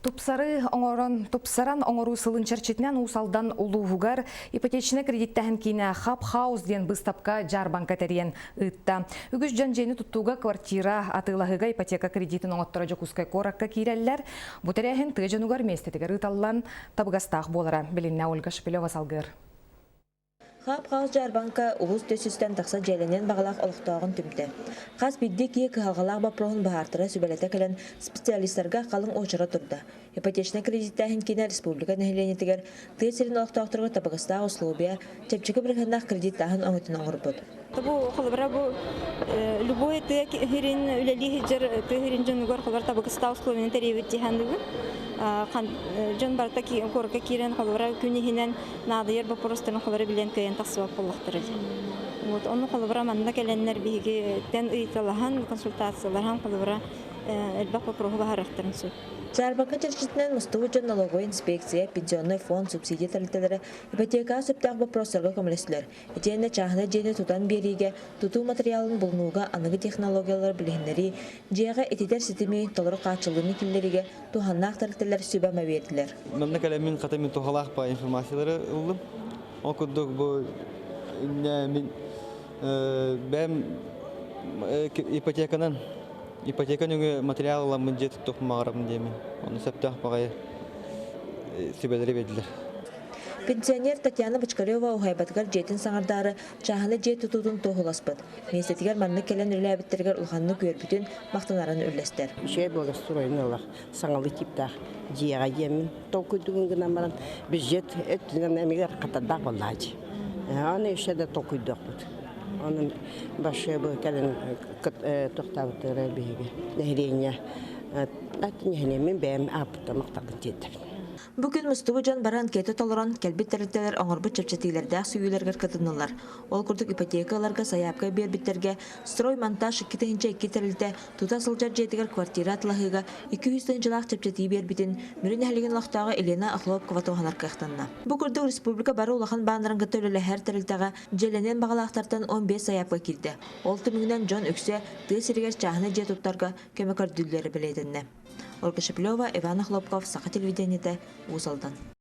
Тупсары оҥорон, тупсаран оҥоруу сылын чэрчитинэн Уус Алдан улууһугар ипотечнай кредиттэһин киинэ Хаб Хаус диэн быыстапка дьаарбаҥка тэрийэн ыытта. Үгүс дьон дьиэни туттууга квартира атыылаһыыга ипотека кредитин оҥотторо Дьокуускай куоракка киирэллэр. Бу тэрээһин тыа дьонугар миэстэтигэр ыыталлан табыгастаах буолара билиннэ Ольга Шепелева салгыыр. Хаап-хаус дьаарбаҥка улуус төсүстэн тахса дьиэлэниэн баҕалаах олохтооҕун түмтэ. Хас биирдии киһи кыһалҕалаах боппуруоһун быһаартара сүбэлэтэ кэлэн специалистарга халыҥ уочарат турда. Ипотечнай кредиттээһин киинэ республика нэһилиэнньэтигэр тыа сирин олохтоохторугар табыгастаах условия, чэпчэки бырыһыаннаах кредиттааһын оҥотун оҥорбут. Бу холобура бу любой тыа сирин үлэлии сылдьар тыа сирин дьонугар холобура табыгастаах условияны тэрийэбит дии саныыбын. Дьон барыта куоракка киирэн холобура күн иһинэн наадыйар боппуруостарын холобура билэн кыайан тахсыбат буоллахтара дии. Вот ону холобура манна кэлэннэр биһигиттэн ыйыталаһан, консультациялаһан холобура элбэх боппуруоһу баһарыахтарын сөп. Дьаарбаҥка чэрчитинэн мустубут дьон налоговай инспекция, пенсионнай фонд, субсидия тэрилтэлэрэ ипотекаҕа сөптөөх боппуруостарга көмөлөстүлэр. Итиэннэ чааһынай дьиэни тутан биэриигэ, тутуу матырыйаалын булунууга аныгы технологиялары билиһиннэрии, дьиэҕэ ититэр ситими толору хааччыллыыны киллэриигэ туһаннаах тэрилтэлэр сүбэ-ама биэрдилэр. Манна кэлэммин хата мин туһалаах баай информациялары ыллым. Ол курдук бу мин бэйэм ипотеканан ипотека нөҥүө материал ыламмын дьиэ туттуохпун баҕарабын диэмин. Ону сөптөөх баҕайы сүбэлэри биэрдилэр. Пенсионер Татьяна Бочкарева уһайбатыгар дьиэтин саҥардаары чааһынай дьиэ тутуутун туоһуласпыт. Миэстэтигэр маннык кэлэн үлэлээбиттэригэр улаханнык үөрбүтүн, махтанарын үллэстэр. Үчүгэй буола стройун саҥалыы типтаах дьиэҕэ диэммин толкуйдугун гынан баран бюджет өттүнэн эмигэр хатардаах буоллаа дии. Аны еще да толкуйдуохпут. Онон большой бу кэлин тохтообуттара биһиги нэһилиэнньэ нэһилиэнньэ бэйэм ааппыттан махталын тиэрдэбин. Бу күн мустубут дьон бары анкета толорон, кэлбит тэрилтэлэр оҥорбут чэпчэтиилэрдээх сүүйүүлэригэр кытыннылар. Ол курдук ипотека ыларга сайаапка биэрбиттэргэ строймонтаж 2 002 тэрилтэ тута сылдьар дьиэтигэр квартира атылаһыыга 200 тыһыынчалаах чэпчэтии биэрбитин Мүрү нэһилиэгин олохтооҕо Елена Охлопкова туһанар кыахтанна. Бу курдук республика бары улахан бааннарын кытта үлэлэһэр тэрилтэҕэ дьиэлэниэн баҕалаахтартан 15 сайаапка киирдэ. Ол түмүгүнэн дьон үксэ тыа сиригэр чааһынай дьиэ туттарга көмө көрдүүллэрэ бэлиэтэннэ. Ольга Шеплева, Иван Охлопков, Саха телевидениетэ, Уус Алдан.